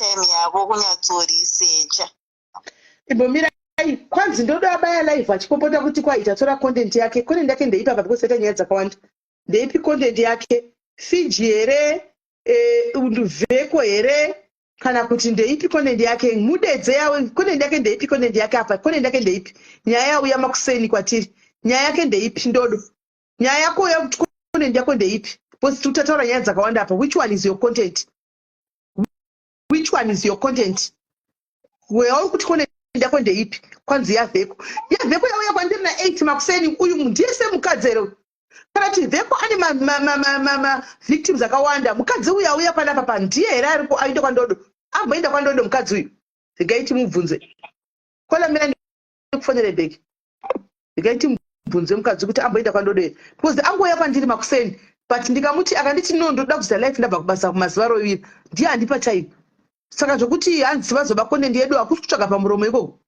Time yavo kunyatsorisecha. Imbomirai, kwanzi ndoda abaya live achipopota kuti kwai tatora content yake. Content yake ndeipi apa? Because taita nyaya dzakawanda. Ndeipi content yake? Fiji here? Vheko here? Kana kuti ndeipi content yake? Mudedze yawe, content yake ndeipi? Content yake apa, content yake ndeipi? Nyaya yauya makuseni kwatiri, nyaya yake ndeipi? Ndodo, nyaya yako yakuti content yako ndeipi? Because tiri kutataura nyaya dzakawanda apa. Which one is your content? Which one is your content? Weauri kuti content yako ndeipi? Kwanzi yavheko, yavheko yauya kwandiri na8 makuseni. Uyu ndiye semukadzi here? Kana kuti vheko ane mavictims akawanda? Mukadzi uyu auya panapa pa ndiye here ari aenda kwandodo? Amboenda kwandodo mukadzi uyu? Regai timubvunze. Kolamira, ndikufonere back. Regai timubvunze mukadzi kuti amboenda kwandodo here, because angouya kwandiri makuseni, but ndikamuti, akanditi, "No, ndoda kuita live, ndabva kubasa kumazuva roviri." Ndiye andipa time. Saka zvokuti hanzi vazoba content yedu, hakusi kutsvaga pamuromo ikoko.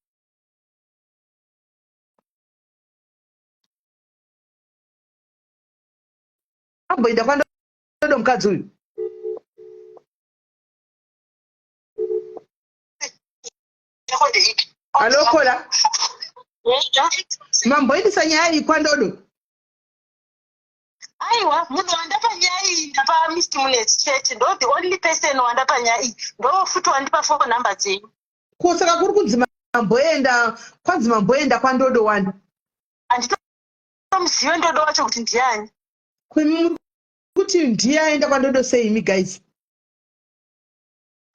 Amboenda kwandodo mukadzi uyu? Hello, caller, mamboendesa nyaya iyi kwandodo? Aiwa, munhu wandapa nyaya iyi ndapa Mr Munetsi chete. Ndo the only person wandapa nyaya iyi, ndo futi wandipa phone number dzenyu. Ko saka kuri kunzi mamboenda, kwanzi mamboenda kwandodo wani? Handitomuzive ndodo wacho kuti ndiani. Kwemi kuti ndiye aenda kwandodo sei imi guys?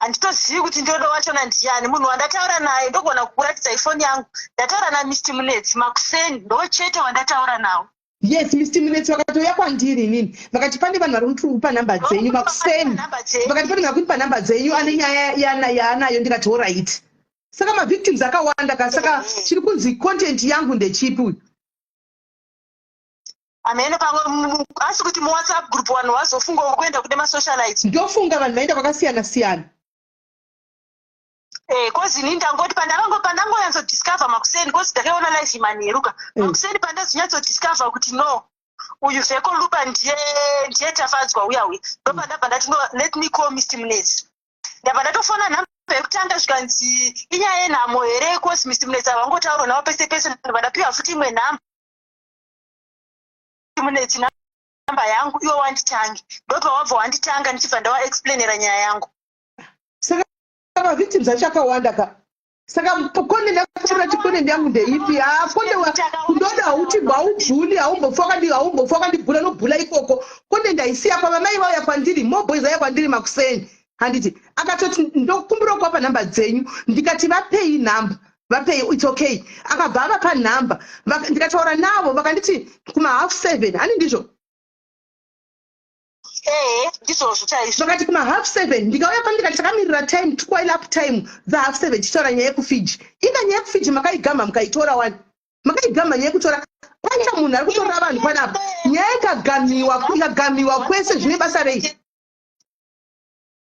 Handitozivi kuti ndodo wachona ndiani. Munhu wandataura naye, ndogona kukuratidza ifoni yangu, ndataura naMr Munetsi makuseni, ndo chete wandataura nawo. Yes, Mr Munetsi vakatouya kwandiri inini, vakati pane vanhu vari kutipa nhamba dzenyu makuseni. Vakati pane vanhu kunipa nhamba dzenyu, ane nyaya yaanayo. Ndikati alright. Saka mavictims akawanda ka. Saka chiri kunzi content yangu ndechipi uyu? Hamene, pamwe asi kuti muWhatsApp group vanhu vazofungawo kuenda kune masocialites. Ndofunga vanhu vaenda kwakasiyana siyana. 'Cause ini ndangoti pandangonyatso-discover makuseni, 'cause ndakaiona live manheru ka. Makuseni pandazonyatsodiscover kuti no, uyu Vheko Lupa ndiye Tafadzwa uya uya, ndopandabva ndati, "No, let me call Mr Munetsi." Ndabva ndatofona nhamba yekutanga, zvikanzi inyaya yenhamo here? 'Cause Mr Munetsi havangotaurwa navo pese pese. Ndabva ndapiwa futi imwe nhamba, Munetsi, namba yangu iwe wanditange. Ndobva wabva wanditanga, ndichibva ndawaexplainera nyaya yangu. Saka mavictims acho akawanda ka. Saka content yakuti content yangu ndeipi? Ha, content ndoda hauti haubhuli, haumbofa wakandibhula, nobhula ikoko. Content haisiya pavamai vauya kwandiri, moboys auya kwandiri makuseni, handiti? Akatoti, "Ndokumbira kuwapa nhamba dzenyu." Ndikati, "Vapei nhamba, vapei, it's okay." Akabva avapa nhamba. Ndikataura navo, vakanditi kuma 7:30, hani ndizvo? Ehe, ndizvozvo chaizvo. Vakati kuma 7:30. Ndikauya pano, ndikati takamirira time, twile up time dza 7:30, tichitaura nyaya yekufiji. Inga nyaya yekufiji makaigama, mukaitora wani, makaigama nyaya yekutora. Paita munhu ari kutorera vanhu panapa. Nyaya ikagamiwa, ikagamiwa kwese, zvine basa rei?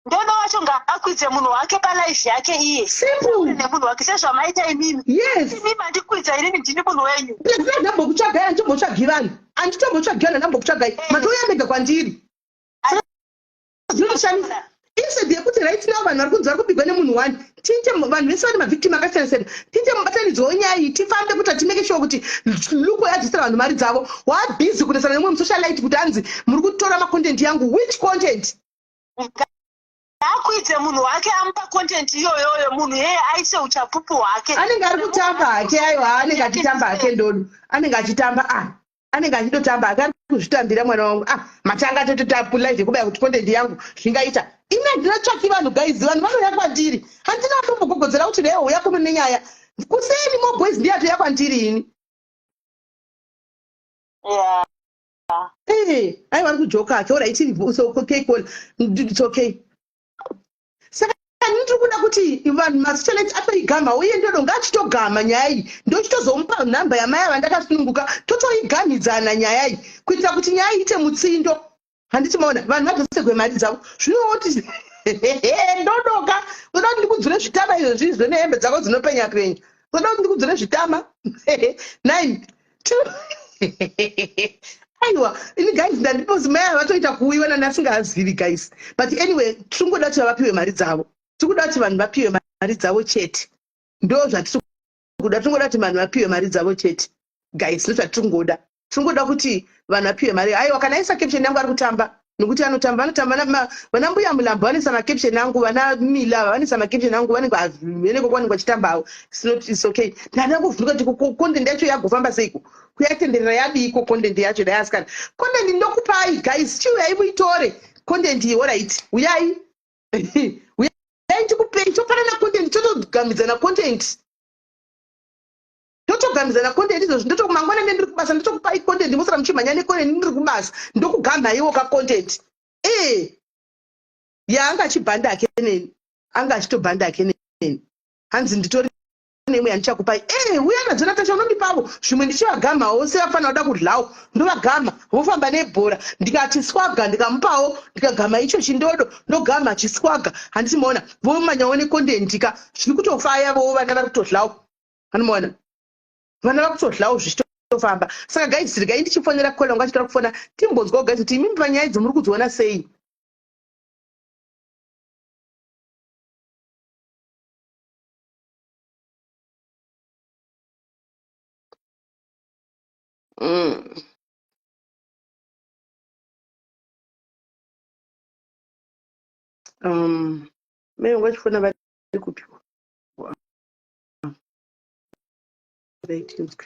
Ndoda wacho ngaakwidze munhu wake palive yake iye. Simple. Nemunhu wake, sezvamaita imimi. Yes. Imimi mandikwidza inini, ndini munhu wenyu. Ndina ndambokutsvagai, handitombotsvagi vanhu, handitombotsvagi vanhu, handambokutsvagai. Matouya mega kwandiri. Zvinoshamisa, instead yekuti right now vanhu vari kunzi vari kubigwa nemunhu one, tiite vanhu vese vane mavictim akasiyana siyana, tiite mubatanidzwa wenyaya iyi, tifambe kuti timake sure kuti luko yadzisira vanhu mari dzavo. Wabhizi kunesana nemumwe musocialite kuti hanzi muri kutora macontent yangu. Which content? Akwidze munhu wake, amupa content iyoyoyo, munhu yeye aise uchapupu hwake. Anenge ari kutamba hake. Aiwa, anenge achitamba hake ndodo, anenge achitamba. Ah, anenge achitotamba hake, ari kuzvitambira mwana wangu. Ah, matanga tototapu live yekubaya kuti content yangu zvingaita. Ini handinatsvaki vanhu guys, vanhu vanouya kwandiri. Handina atombogogodzera kuti rewo uya kuno nenyaya. Kuseni moboys ndiye atouya kwandiri ini. Aiwa, ari kujoka hake. Alright, so okay, call, it's okay. Saka ndiri kuda kuti vanhu masocialite atoigama, uye ndodo ngaachitogama nyaya iyi, ndochitozomupa nhamba yamai ava ndakasununguka, totoigamidzana nyaya iyi kuitira kuti nyaya iite mutsindo. Handiti maona vanhu vadzoserwe mari dzavo? Zvinoti ndodoka, unoda kuti ndikudzure zvitama izvo zvizvo nehembe dzako dzinopenya penya? Unoda kuti ndikudzure zvitama nine? Aiwa, ini guys, ndandipozi mai ava vatoita kuuyiwa nandasingazivi guys. But anyway, tiringoda kuti vavapiwe mari dzavo. Tiri kuda kuti vanhu vapiwe mari dzavo chete. Ndo zvatiri kuda. Tingoda kuti vanhu vapiwe mari dzavo chete, guys. Ndo zvatingoda. Tingoda kuti vanhu vapiwe mari. Aiwa, kana aisa caption yangu ari kutamba, nokuti anotamba, vanotamba vana Mbuya Mulambo, vanoisa macaption angu, vana Mila vanoisa macaption angu, vanenge veneko kwanenge vachitambawo. It's not, it's okay. Ndada kuvhunduka kuti content yacho yagofamba seiko, kuyatenderera yadiiko content yacho. Dai asikana, content ndokupai, guys. Chiuyai muitore content iyi. Alright, uyai, uyai ndikupei. Topanana content, totogamidzana content, totogamidzana content izvozvi. Ndotomangwana ndiri kubasa, ndotokupai content, mosara muchimhanya necontent. Ndiri kubasa, ndokugamhaiwo kacontent. Ee, yaanga achibhanda ake neni, anga achitobhanda ake neni. Hanzi nditori neimwe yandichakupai. E, uya nadzo, Natasha, unondipavo zvimwe, ndichivagamawo sevafanira kuda kudlawo. Ndovagama vofamba nebhora. Ndikati swaga, ndikamupawo, ndikagama icho chindodo, ndogama chiswaga. Handiti maona vomanyawo necontent ka? Zviri kutofaya vowo, vana vari kutodlawo. Anomaona vana vari kutodlawo, zvichitofamba. Saka guys, regai ndichifonera kola unga achitora kufona, timbonzwawo, guys, kuti imimi panyaya idzi muri kudziona sei. Mai vangu vachifona vari kupi? Right, tinzwe.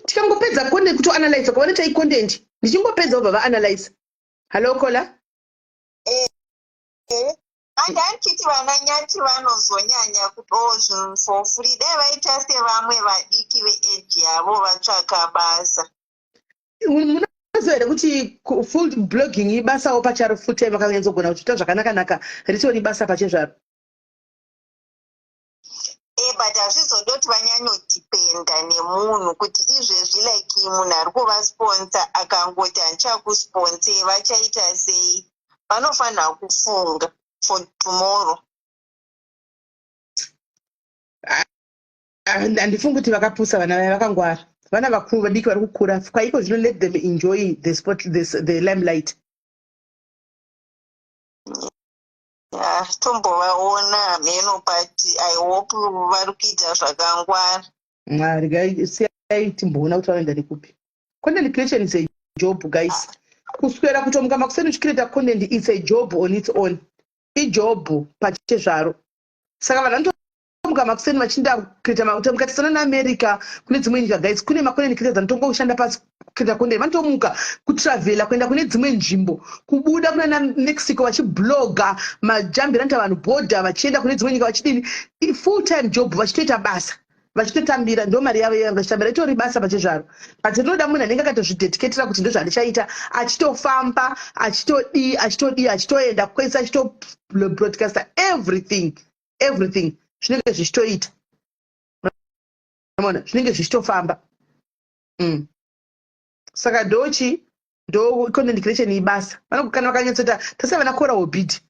Tikangopedza content, kutoanalyza kwavanoita icontent, ndichingopedza vobva vaanalyza. Hallo, caller. Andi handiti vana Nyati vanozonyanya kudawo zvinhu for free. Dai vaita sevamwe vadiki veage yavo, vatsvaka basa. Munoziva here kuti full blogging ibasawo pacharo, full time? Vakanyatsogona kuchiita zvakanaka-naka, ritori basa pachezvaro. But hazvizodi kuti vanyanyodhipenda nemunhu, kuti izvezvi like munhu ari kuvasponsa akangoti handichakusponse, vachaita sei? Vanofanira kufunga for tomorrow. Handifungi kuti vakapusa. Vana vaya vakangwara, vana vakuru, vadiki vari kukura kwaiko zvino. Let them enjoy the spot, the limelight. Yeah, tombovaona hameno, but I hope vari kuita zvakangwara. Regai, siyai timboona kuti vanoenda nekupi. Content creation is a job, guys. Kuswera kutomuka makuseni uchicreata content, it's a job on its own, ijob pachezvaro. Saka vanhu vanotomuka makuseni vachinda kucreata. Mukatisana neAmerica, kune dzimwe nyika, guys, kune macontent creators anotongoshanda pasi kucreata content. Vanotomuka, kutravhela, kuenda kune dzimwe nzvimbo, kubuda kunana Mexico vachibloga, majambiro anoita vanhu bhodha, vachienda kune dzimwe nyika vachidini. Full time job, vachitoita basa, vachitotambira, ndo mari yavo yanga vachitambira. Itori basa pachezvaro, but rinoda munhu anenge akatozvidedicatira kuti ndozvandichaita, achitofamba, achitodii, achitodii, achitoenda kwese, achitobroadcasta everything, everything. Zvinenge zvichitoita, mona, zvinenge zvichitofamba. Saka ndochi ndo content creation ibasa. Kana vakanyatsoita, tasai vana Coral Obid,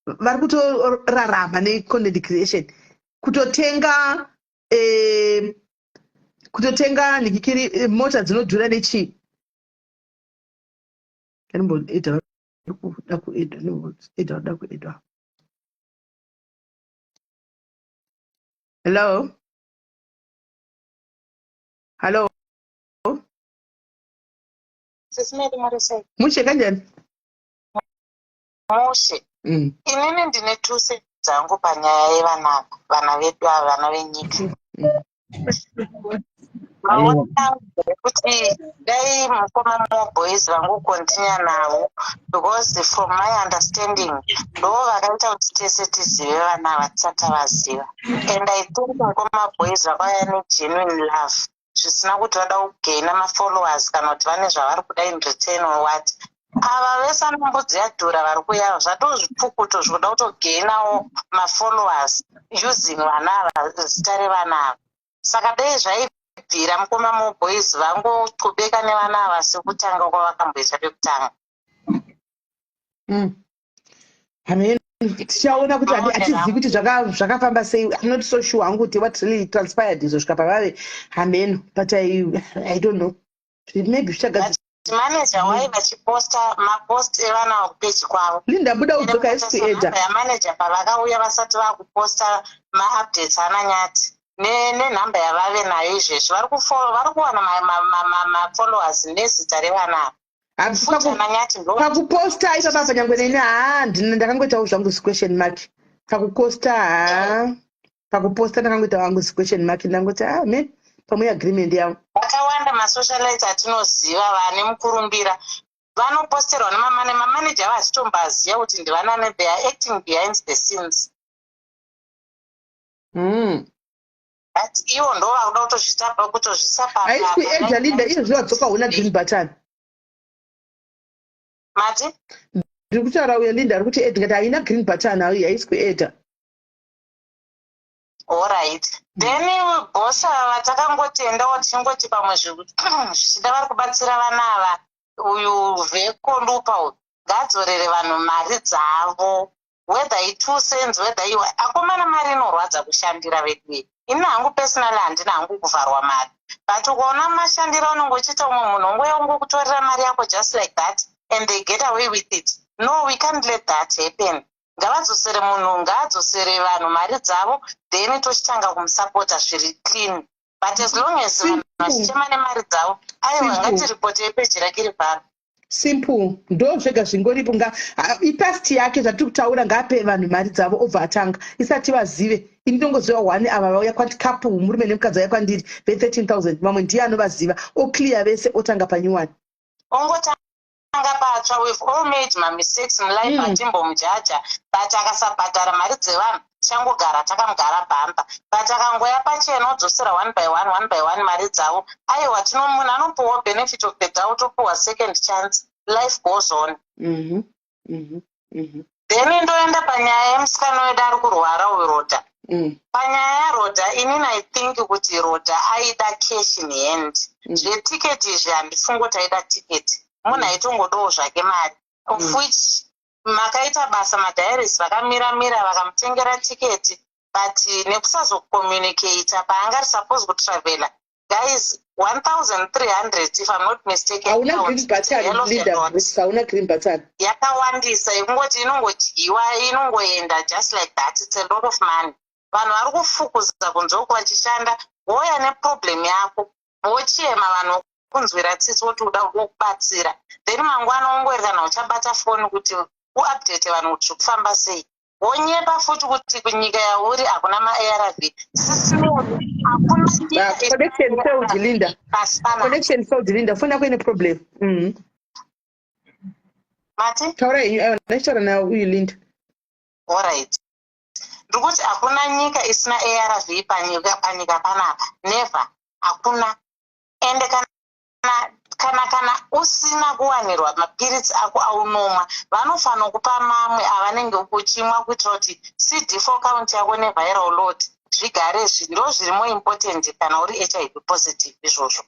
vari kutorarama necontent creation, kutotenga kutotenga nhikikiri, mota dzinodhura nechii. Anomboedha kuda kuedha, anomboedha kuda kuedha. Hello, hello. Sisimeli, muri sei? Mushe, kanjani? Mushe. Inini ndine tuse dzangu panyaya yevana, vana vedu ava, vana venyika. Maona kuti dai mukoma Moboys vangokontinya navo, because from my understanding ndo vakaita kuti tese tizive vana ava tisati tavaziva. And I think mukoma Boys vakauya negenuine love, zvisina kuti vada kugaina mafollowers kana kuti vane zvavari kuda in return or what. Ava vese anombudzi yadhura vari kuya, zvatozvipfukuto zvikuda kutogainawo mafollowers using vana ava, zita revana ava. Saka dai zvaibvira, mukoma Moboys vangoqhubeka nevana ava sekutanga kwavakamboita pekutanga. Amen. Tichaona kuti hatizivi kuti zvakafamba sei. I'm not so sure hangu kuti what really transpired izvo svika pavave hameno, but I don't know, maybe zvichagadzirwa. Manager wai vachiposta mapost evana vakupeji kwavo. Linda, buda udzoka, haisi kuedha. Yamanager pavakauya vasati vakuposta maupdates ananyati nenhamba yavave nayo izvezvi, vari kuwana mafollowers nezita revana ava. Futi ananyati ndo Pakuposta ipapa, nyangwe neni, haa, ndakangoitawo zvangu question mark pakuposta. Haa, pakuposta ndakangoita wangu question mark. Ndangoti, ah man, pamwe agreement yavo. Vakawanda masocialites atinoziva vane mukurumbira vanoposterwa nemamaneja vachitombaziva kuti ndivanani. They are acting behind the scenes. But ivo ndo vakuda kutozvisa. Haisi kuedha, Linda. Izvozvi wadzoka, huna green button. Mati? Ndiri kutaura uyo Linda ari kuti add, ngati haina green button, hayi, haisi kuedha. Alright, then boss vatakangotendawo, tichingoti pamwe zvichida vari kubatsira vana ava. Uyu Veko Lupa uyu ngaadzorere vanhu mari dzavo, whether i2 cents, whether iwe akomana, mari inorwadza kushandira vedu. Ini hangu personally handina hangu kuvharwa mari, but ukaona mashandiro anonge uchiita umwe munhu, ongouya ungokutorera mari yako just like that and they get away with it. No, we can't let that happen. Ngavadzosere munhu, ngaadzosere vanhu mari dzavo, then tochitanga kumusapota zviri clean. But as long as vanhu vachichema nemari dzavo, aiwa, ngatiripotei peji rake rivharo. Simple, ndo zvega zvingoripo. Ipast yake zvatiri kutaura. Ngaape vanhu mari dzavo, obva atanga isati vazive. Ini ndongoziva one, ava vauya kwati couple, murume nemukadzi, vauya kwandiri ve13 000. Vamwe ndiye anovaziva, oclear vese, otanga panyuwani. Ongotanga patsva. We've all made mamistakes mulife. Hatimbomujaja, but akasabhadhara mari dzevanhu, tichangogara takamugara bhamba. But akangoya pachena, odzosera one by one, one by one mari dzavo, aiwa, tino munhu anopuhwa benefit of the doubt, opuhwa second chance. Life goes on. Then ndoenda panyaya yemusikana wedu ari kurwara uyu, Roda. Panyaya yaRoda, inini I think kuti Roda aida cash in hand. Zvetiketi izvi handifungi kuti aida tiketi. Munhu aitongodawo zvake mari, of which makaita basa madiaries vakamiramira vakamutengera tiketi, but nekusazocommunicata paanga ari suppose kutravela. Guys, 1300, if I'm not mistaken. Hauna green button, Linda Brooks, hauna green button. Yakawandisa, yekungoti inongodyiwa, inongoenda just like that. It's a lot of money. Vanhu vari kufukuza kunze uku vachishanda. Woya neproblem yako, wochema, vanhu kunzwira tsitsi, woti uda wokubatsira, then mangwana wongori kana uchabata foni kuti uupdate vanhu kuti zviri kufamba sei, wonyepa futi kuti kunyika yauri hakuna maARV. Sisimoni, hakuna. Ah, connection failed, Linda. Pasi panapa. Connection failed, Linda. Foni yako ine problem. Mati? Taura henyu. Aiwa, ndachitaura nawe uyu Linda. Alright, ndikuti hakuna nyika isina ARV panyika panapa. Never, hakuna. Ende kana usina kuwanirwa mapiritsi ako aunomwa, vanofanira kupa mamwe avanenge uchimwa kuitira kuti CD4 count yako neviral load zvigare. Ndo zviri more important kana uri HIV positive izvozvo.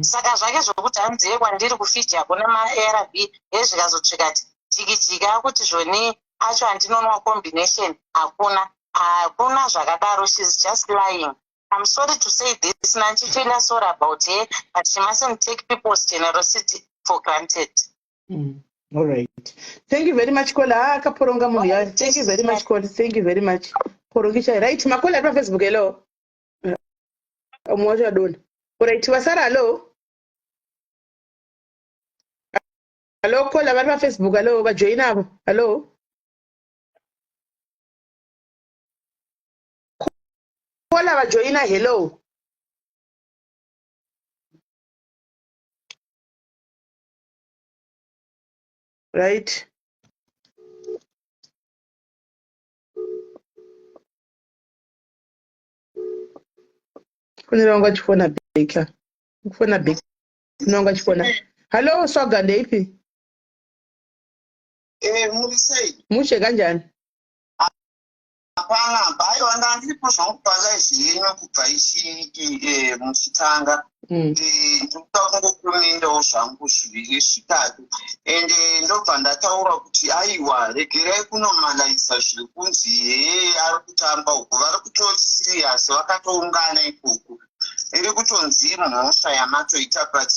Saka zvake zvokuti hanziye kwandiri kuFiji hakuna maARV, hezvikazotsvikati jiki jiki, akuti zvoni acho andinonwa combination hakuna, hakuna zvakadaro. She's just lying. I'm sorry to say this, nanchifeela sorry about her, but she mustn't take people's generosity for granted. All right, thank you very much, caller. Ah, akaporonga munhu ya. Thank you very much, caller. Thank you very much. Porongishai. Right, macaller ari paFacebook, hello. Umwe wacho adona. Alright, vasara, hello, hello, caller vari paFacebook, hello, vajoina avo, hello, caller vajoina, hello. Right, fonera wangu achifona beka, kufona beka, fonera wangu achifona. Hallo, swaga, ndeipi? Muri sei? Mushe, kanjani? Hapana, aiwa, ndandiripo zvangu palive yenyu kubva ichi muchitanga. Ndinoda kungokumendawo zvangu zviviri zvitatu, ende ndobva ndataura kuti aiwa, regerai kunomalaisa zviri kunzi hee ari kutamba uku. Vari kutori serious, vakatoungana ikoko. Iri kutonzi mhosva yamatoita, but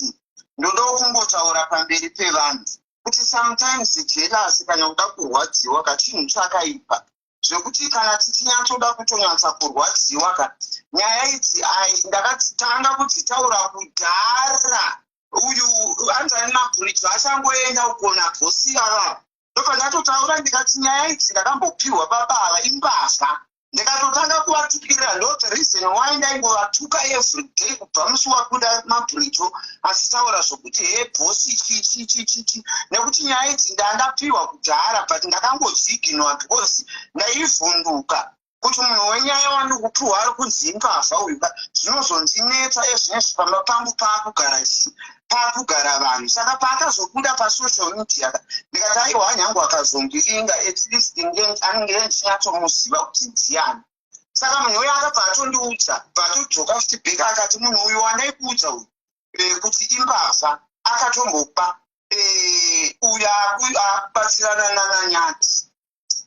Ndoda kungotaura pamberi pevanhu kuti sometimes jealousy kana kuda kurwadziwa kachinhu chakaipa, zvekuti kana tichinyatsoda kutonyatsa kurwadziwa ka. Nyaya idzi ai ndakatanga kudzitaura kudhara. Uyu anzani Mabhuridzo achangoenda ukona bhosi ava, ndobva ndatotaura ndikati nyaya idzi ndakambopiwa baba ava imbavha. Ndikatotanga kuvatukirira. Ndo the reason why ndaingovatuka everyday kubva musi wabuda Mabhuridzo achitaura zvokuti he bhosi chi chi chi chi chi, nekuti nyaya idzi ndandapiwa kudhara, but ndakangodziignora because ndaivhunduka kuti munhu wenyaya wandiri kupiwa ari kunzi imbavha uyu. Zvinozondinetsa ezvinezvi pamba pangu paakugara chi paakugara vanhu. Saka paakazobuda pasocial media, ndikati aiwa, nyange akazondiringa, at least anenge ndichinyatsomuziva kuti ndiani. Saka munhu uyu akabva atondiudza, bva atodzoka futi back, akati munhu uyu wandaikuudza uyu kuti imbavha akatombopa uyu akubatsirana nananyati.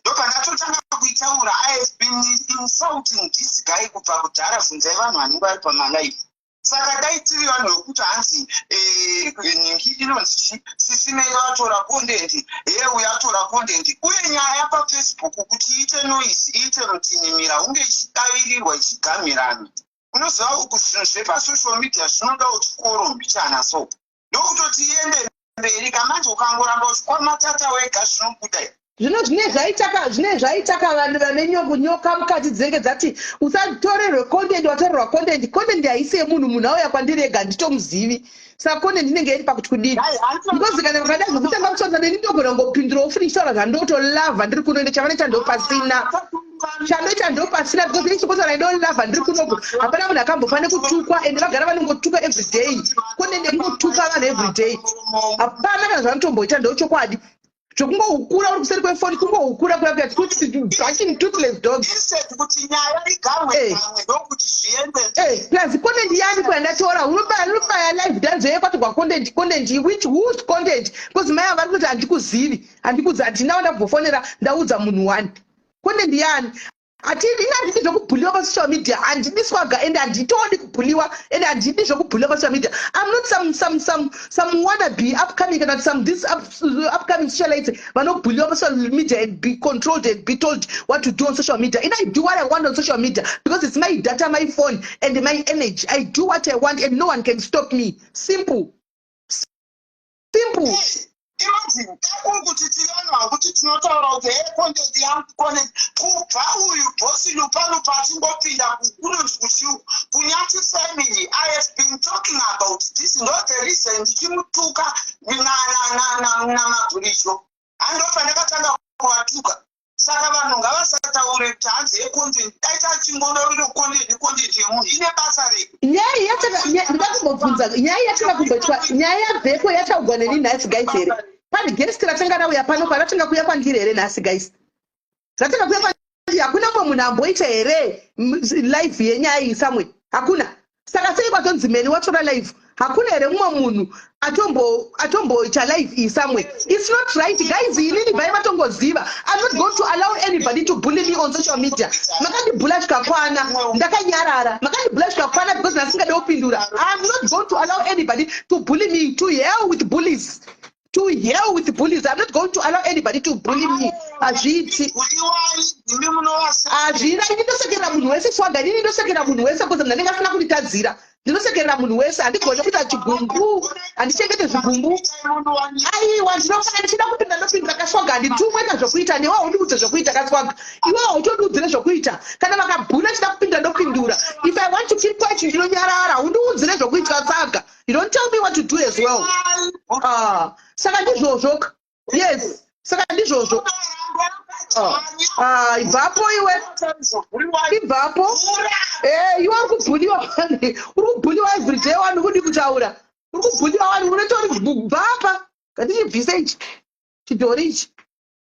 Ndobva ndatotanga kuitaura. I have been insulting this guy kubva kudhara. Bvunzai vanhu vanenge vari pamalive. Saka dai tiri vanhu vekuti hanzi nhingi inonzi chi sisimei vatora content, he uyu atora content. Uye nyaya paFacebook kuti iite noise, iite mutinhimira, hunge ichidavirirwa, ichigamirana. Unoziva uku zvinhu zvepasocial media zvinodawo chikoro mbichana, so ndokutoti iende mberi. Kamanje ukangoramba uchikwamatata wega, zvinobuda. Zvino zvine zvaitaka vanhu vane nyoka mukati dzinenge dzati usatorerwe content. Watorerwa content. Content haisi yemunhu. Munhu auya kwandiri ega, handitomuzivi. Saka content inenge iri pakuti kudini? Because kana vakada zvokutanga kutsvanza neni, ndogona kungopindurawo futi ndichitaura zvandotolavha ndiri kuno. Ende chavanoita ndopasina, chandoita ndopasina, because ichikotaura ndolavha ndiri kunoku. Hapana munhu akambofa nekutukwa, ende vagara vanongotuka everyday. Content yekungotuka vanhu everyday, hapana kana zvanotomboita. Ndochokwadi zvokungohukura uri kuseri kwefoni, kungohukura kuya kuya kuti barking toothless dogs. Instead kuti nyaya igamwe gamwe, ndokuti zviende. Plus content yani kuyandatora? Unobaya live danzo kwatorwa content. Content which? Whose content? Because mai vari kuti handikuzivi, handikuzi, handina ndambofonera ndaudza munhu one. Content yani? Hatidi, ina handidi zvokubhuliwa pasocial media. Handidi swaga, ende handitodi kubhuliwa, ende handidi zvokubhuliwa pasocial media. I'm not some wannabe upcoming kana some this upcoming socialites vanobhuliwa pasocial media and be controlled and be told what to do on social media. And I do what I want on social media because it's my data, my phone and my energy. I do what I want and no one can stop me. Simple, simple. Imagine takuri kuti tiri vanhu vakuti tinotaura kuti he content yangu, content. Kubva uyu bhosi Lupa Lupa achingopinda kunonzi kuchiu kuNyati family, I have been talking about this. Ndo the reason ndichimutuka naMabhuricho. Handopa ndakatanga kuvatuka. Saka vanhu ngavasataure kuti hanzi yecontent. Dai tachingodaurire content, content yemunhu ine basa rei? Nyaya yataka, ndoda kumbobvunza nyaya yataka kumboitwa, nyaya yabheko yataugwa neni nhasi, guys, here pane guest ratanga rauya pano, paratanga kuuya kwandiri here nhasi, guys? Ratanga kuuya kwandiri, hakuna mumwe munhu amboita here live yenyaya iyi samwe? Hakuna. Saka sei kwatonzi meni watora live? Hakuna here mumwe munhu atomboita live iyi somewhere? It's not right, guys. Inini bhai vatongoziva, I'm not going to allow anybody to bully me on social media. Makandibhula zvikakwana, ndakanyarara. Makandibhula zvikakwana because ndasingade kupindura. I'm not going to allow anybody to bully me. To hell with bullies, to hell with bullies. I'm not going to allow anybody to bully me. Hazviiti. Buliwai imi munovasa. Hazvina. Ini ndosekerera munhu wese, swaga. Inini ndosekera munhu wese because munhu anenge asina kunditadzira. Ndinosekerera munhu wese. Handigone kuita chigumbu, handichengete zvigumbu. Aiwa, ndinofana ndichida kupinda, ndopindura kaswaga. Handitumwe kazvokuita. Newe haundiudze zvokuita kaswaga. Iwe hautondiudzire zvokuita. Kana vakabhuna chida kupinda, ndopindura. If I want to keep quiet, ndinonyarara. Haundiudzire zvokuita tsaga. You don't tell me what to do as well. Ah, saka ndizvozvo. Yes, saka ndizvozvo. Ah, ah, ibvapo iwe, ibvapo. Iwe uri kubhuliwa wani, uri kubhuliwa everyday wani. Kudi kutaura uri kubhuliwa wani, unotori bvapa. Ngatichibvise ichi chidhori ichi,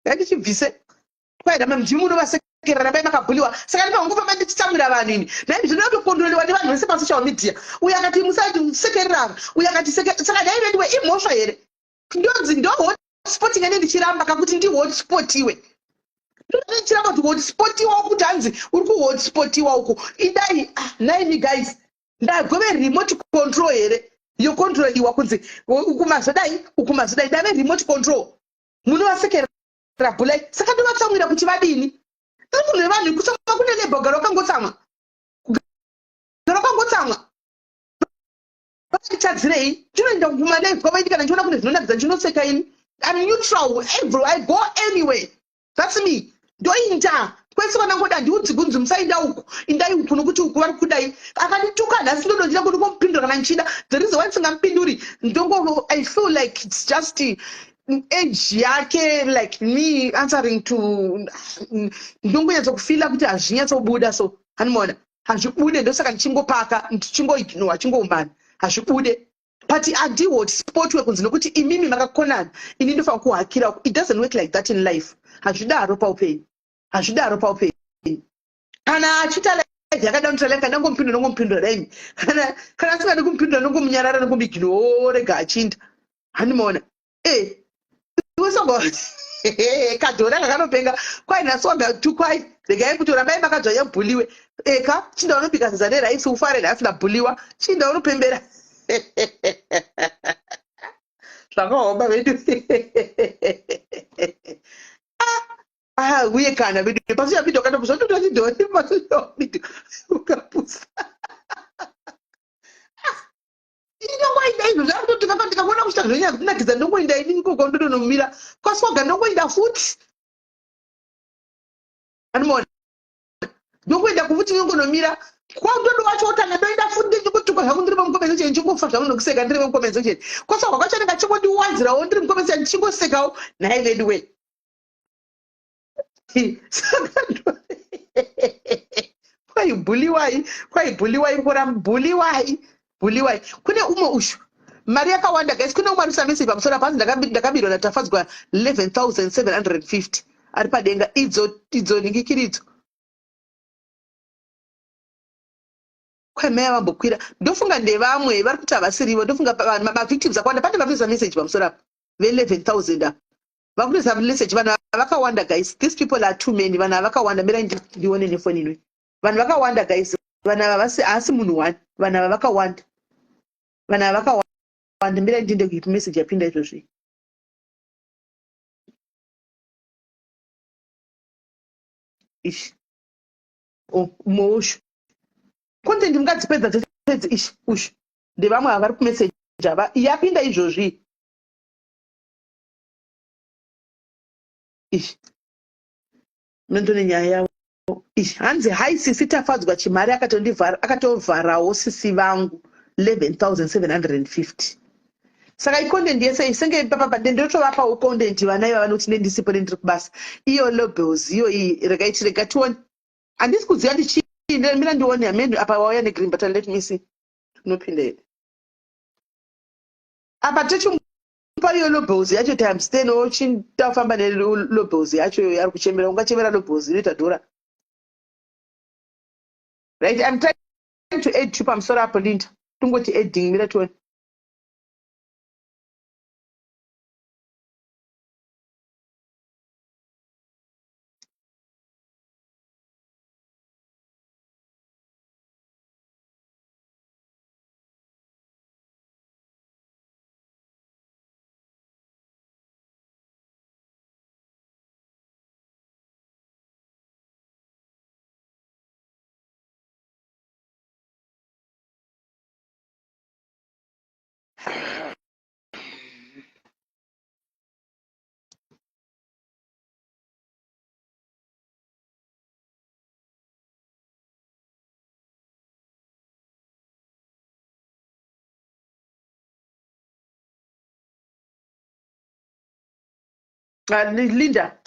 ngatichibvise. Kwaida ndimi munovasekerera, rambai makabhuliwa. Saka ndipangofamba ndichitsamwira vanhu ini nai zvinotokontroliwa nevanhu vese pasocial media. Uyu akati musasekerera ava, uyu akati saka dai vendiwe imhosva here? Ndonzi ndo hotspotting ene ndichiramba kakuti ndihotspot-iwe. Ndichiramba kuti hotspotiwa kuti hanzi uri kuhotspotiwa uku. Idai, ah, naimi guys, ndagove remote control here? Yokontroliwa kunzi uku mazodai, uku mazodai, ndave remote control. Munovasekerera bhulai, saka ndovatsamwira kuti vadini? Ndiri munhu wevanhu, kutsamwa kune lebha, kugara wakangotsamwa, kugara wakangotsamwa. Vakanditadzirei? Ndinoenda kumalive kwavaiti kana ndichiona kune zvinonakidza ndichinoseka ini. I'm neutral every, I go anywhere. That's me. Ndoinda kwese kwandangoda, handiudzi kunzi musainda uku, indai uku nokuti uku vari kudai. Akandituka nhasi, ndodondida kuti ngomupindura kana ndichida. The reason why ndisingamupinduri, ndongo I feel like it's just age yake, like me answering to, ndongonyatso kuti hazvinyatsobuda. So handimaona hazvibude, ndosaka ndichingopaka, ndichingoignore, chingoumbana, hazvibude. But handihotspot wekunzi nokuti imimi makakonana, ini ndofanira kuhakira. It doesn't work like that in life. Hazvidaro paupenyu, hazvidaro paupenyu. Kana achiita live yakada kuita live, ndangomupindura, ndongomupindura daimi. Kana asingadi kumupindura, ndongomunyarara, ndongomuignore, rega achinda. Handimaona e iwe songo kadhora kakanopenga kwai nhasi wanga tukwai, regai kuti rambai makadzvanya bhuliwe eka chinda unobika sadza neraisi ufare, nhasi ndabhuliwa, chinda unopembera. Zvakaoma vedu. Ah, uye kana vedu pasocial media ukatopusa utotochidhori pasocial media ukapusa inongoenda izvo zvakutotika. Ndikakuona kuchita zvonyanya kunakidza, ndongoenda ini ikoko, ndotonomira kwaswaga, ndongoenda futi. Anomaona ndongoenda kufuti, ndongonomira kwandodo wacho otanga, ndoenda futi, ndichingotuka zvangu ndiri pamucomment section, ndichingofa zvangu nokuseka ndiri pamucomment section. Kwaswaga kwacho anenge achingondiwanzirawo ndiri mucomment section, ndichingosekawo. Nhai vedu we, saka kwaibhuliwai, kwaibhuliwai, kora bhuliwai, bhuliwai. Kune umwe ushu mari yakawanda guys. Kune umwe arikuisa message pamusoro apa, hanzi ndakabirwa naTafadzwa 11,750, ari padenga. Idzo idzo ningikiridzo kwai vambokwira, ndofunga ndevamwe vari kuti havasirivo. Ndofunga mavictims akawanda. Pane vari kuisa message pamusoro apa ve11,000 apa, vakutoisa message. Vanhu vakawanda guys, these people are too many. Vanhu ava vakawanda. Mirai ndione nefoni inoi. Vanhu vakawanda guys, vanhu ava haasi munhu one. Vanhu ava vakawanda, vanhu ava vakawanda. Mirai ndiende kuipi message yapinda izvozvi. Ishi, umwe ushu content mungadzipedza dzese. Ishi, ushu ndevamwe ava vari kumeseji ava, yapinda izvozvi ishi. Nondone nyaya yavo ishi. Hanzi, "Hai sisi Tafadzwa, Chimari akatovharawo sisi vangu 11,750." Saka icontent yese isenge papapa, ndotovapawo content vana iva vanoti nendisipo, nendiri kubasa. Iyo lobels iyo iyi, regai tirega tione. Handisi kuziva ndichii, mira ndione hameno. Apa wauya negreen button, let me see, tinopinda here apa? Tochimupa iyo lobels yacho times 10, ochitafamba nelobels yacho ari kuchemera. Ungachemera lobels inoita dhora, right? I'm trying to add to pamusoro apo, Linda. Tongoti adding, mira tione. Linda,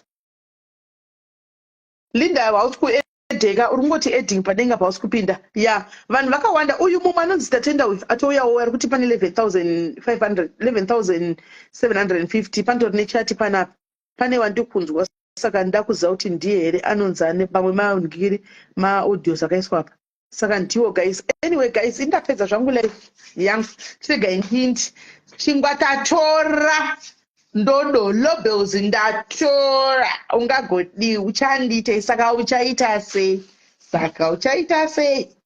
Linda, hausi kuedheka, uri kungoti adding padenga, pausi kupinda ya. Vanhu vakawanda. Uyu mumwe anonzi Tatenda uyu atouyawo, ari kuti pane 11,500, 11,750. Panotori nechati panapa, pane wandikunzwa, saka ndakuziva kuti ndiye here anonzi ane pamwe mangiri maaudios akaiswa apa. Saka ndiwo guys. Anyway guys, indapedza zvangu live yangu. Chiregai ndindi chingwa tatora, ndodo lobels ndatora. Ungagodii uchandiitei? Saka uchaita sei? Saka uchaita sei?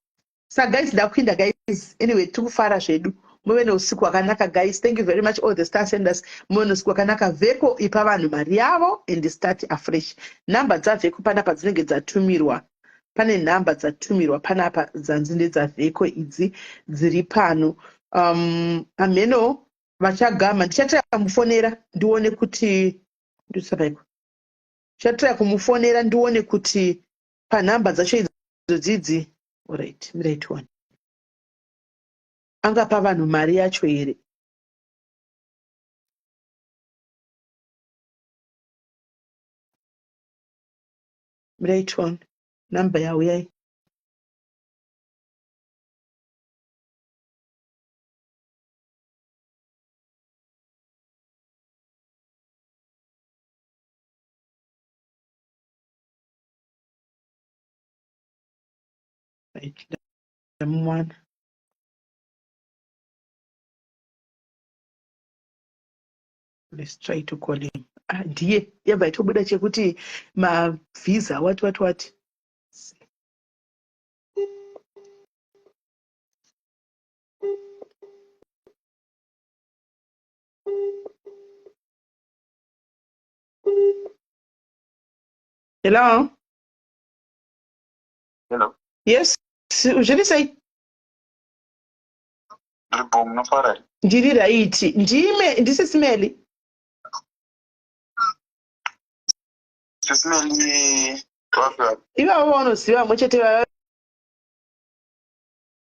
Saka guys, ndakuinda guys. Anyway, tiri kufara zvedu. Muve neusiku hwakanaka guys. Thank you very much all the star senders. Muve neusiku hwakanaka. Vheko ipa vanhu mari yavo and start afresh. Nhamba dzaVheko panapa dzinenge dzatumirwa. Pane nhamba dzatumirwa panapa dzanzi ndedzaVheko idzi dziri pano. Um, amheno vachagama ndichataya kumufonera ndione kuti ndisavaiko. Ndichataya kumufonera ndione kuti panhamba dzacho idzo dzidzi. Alright, mirai tione. Angapa vanhu mari yacho here? Mirai tione. Number yauyai. Right, ndamuwana. Let's try to call him. Ah, ndiye yabva itobuda chekuti mavisa what what what. Hello? Hello. Yes, zviri sei? Ndiripo, munofara here? Ndiri raiti. Ndime, ndisisimeli. Sisimeli wapi wapi? Ivavo vaunoziva vamwe chete vava